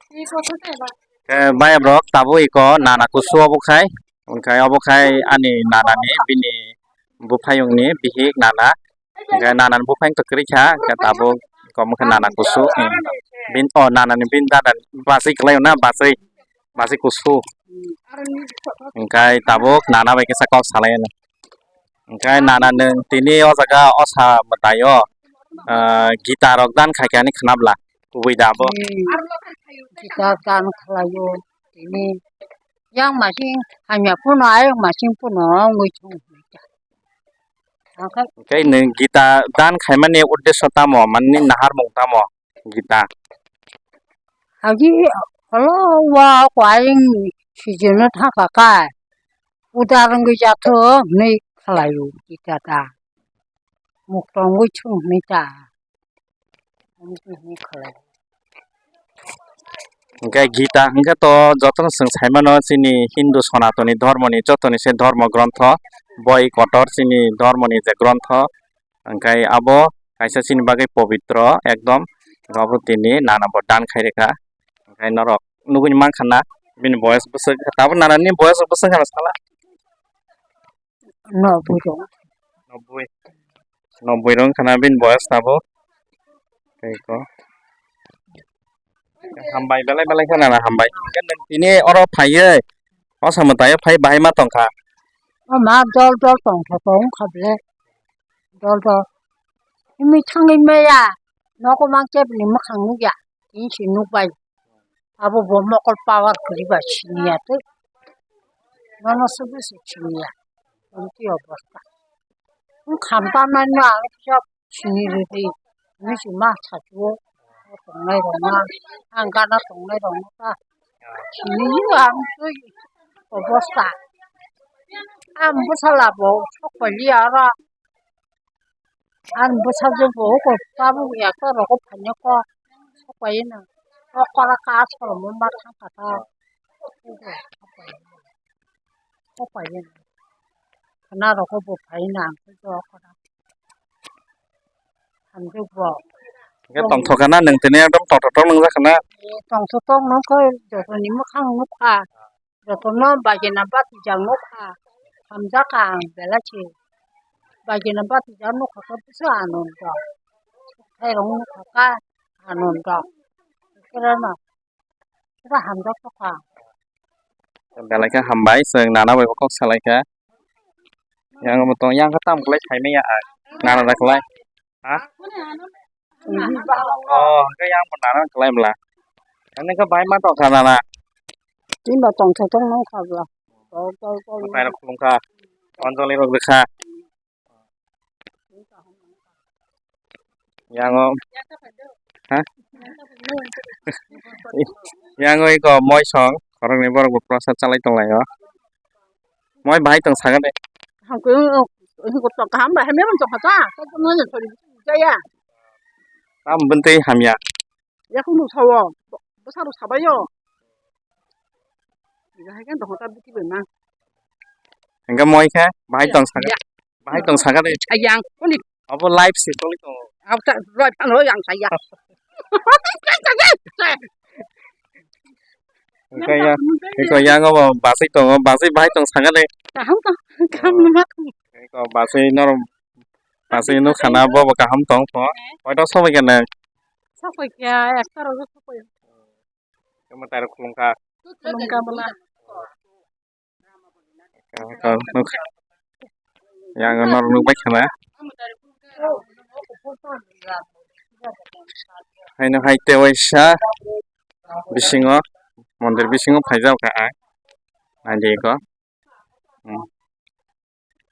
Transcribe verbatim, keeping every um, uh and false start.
Khe bayam rok tabuk iko nana kusu obo khai, hwnkhai obo khai ani nana ni bini buphayung ni bihik nana, hwnkhai nana ni buphayung to kwrwi kha, hwnkhai tabuk iko omo khe nana kusu, hmm. Bin, oh, nana ni bin dada bachwi kwlai na, bachwi, bachwi kusu, hwnkhai tabuk nana bai kisa kok salai anw. Hwnkhai nana nwng tini o jaga o sa mwtai o, ah, gita rok dan khai khe ani khna bwla kubui da bo. Hmm. Gita dan khlai o tini yang masing hamya phano ayang masing phano wngwi thung. Hwnkhai nwng gita dan khaimani uddesyo tamo, mani naharmung tamo? Gita. Agi holo wa ko ayang sijino thangkha kai. Udar wngwi jathok hwnwi khlai o gita ta. Muk tongwi thung hwnwi ta. Hwnwi khlai o. Hwnkhe gita hwnkhe to jotono chwng saimano chini Hindu Sonatoni dhormoni jotoni se dhormo grontho, boi kotor chini dhormoni je grontho. Hwnkhe abo kaisa chini bagwi pobitro ekdom, abo tini nana bo dan khai rwkha. Hwnkhe norok nugwi mankha na bini boyes bwswk, tabuk nana ni boyes bwswk hwnwi sala? Nobwi rok. Nobwi. Nobwi rok wngkha na bini boyes tabuk. Tei ko. Hambai, belai belai khe nana hambai. Hwnkhe nwng tini oro phaiwi, o samwtai o phai bahai ma tongkha. O ma dol dol tongkha, tongkha ble. Dol dol. Himwi thangwi maya. Nogo mang kebni mwkhang nukya. Tini se nukbai. Abo bo mokol power kwrwi ba siniya tei. Nono se bwswk siniya. Omtwi obosta. Wng kham panmani no ang kisa sini rwdi. Hwnwi se ma sachugo. O tongnai rokno, ang gana tongnai rokno ta sini o ang twi obosta. Ang bwsala bo sok pailia oro. Ani bwsajwk bo oko tabuk ya khe rogo phainai kok, sok pai no. O kora ka soromo ma thang kha ta. Sok pai no. Khna rogo bo phai na ang khe o kora. Hamjwk bo. Hwnkhe tongthok kha na nwng tini ekdom tongthok tok nwngjak kha na? Tongthok tok nung khe joto ni mwkhang nukha. Jotono bagina batijak nukha, hamjakha ang belai se. Bagina batijak nukha khe bwswk anondo. Khairok nukha khe anondo. Kereno, kebo hamjak tongkha. Belai khe hambai, chwng nana bai bo kok salai kha. Yang bo tong, yang khe tamo kwlai phaimaya ang. Nana da kwlai. Ha? Oh, hwnkhe yang bo nana kwlai bwla. Ani khe bahai ma tongkha nana. Tini bo tongthok tong nang kha bwla. Mwtai rok khulum kha. Anjali rok rwkha. Yang o. Ha? Yang o iko moi song. Khoroknwi borok bo prasad chalai tong lai o. Moi bahai tong sakha de. Kaham khe, kaham bai hamya tong kha ta. Kaitorno no sori jaya. Tam bwntwi hamya. Yakung no sao. Bwsa rok sabai o. Ega hai khe dohor ta bwtwi bai ma. Hingke moi khe bahai tong sakha. Ya. Bahai tong sakha de. Ayang. Oni. Abo live se tongwi tongo. Abo ta roi phan roi yang saya. Hingke ya, hingke yang abo basai tongo, basai bahai tong sakha de. Kaham tong, kaham numa tong. Hingke basai norok, basai nuk khana bo bo kaham tong pho. Oito sobai khe nang. Sobai khe, ekta rok sobai. Tamo tai rok khulum kha. Khulum kha bwla. Yang norok nukbai khana. Haino hai tewaisa bisingo, mondir bisingo phaijak kha ang. Naidi eko. Hmm.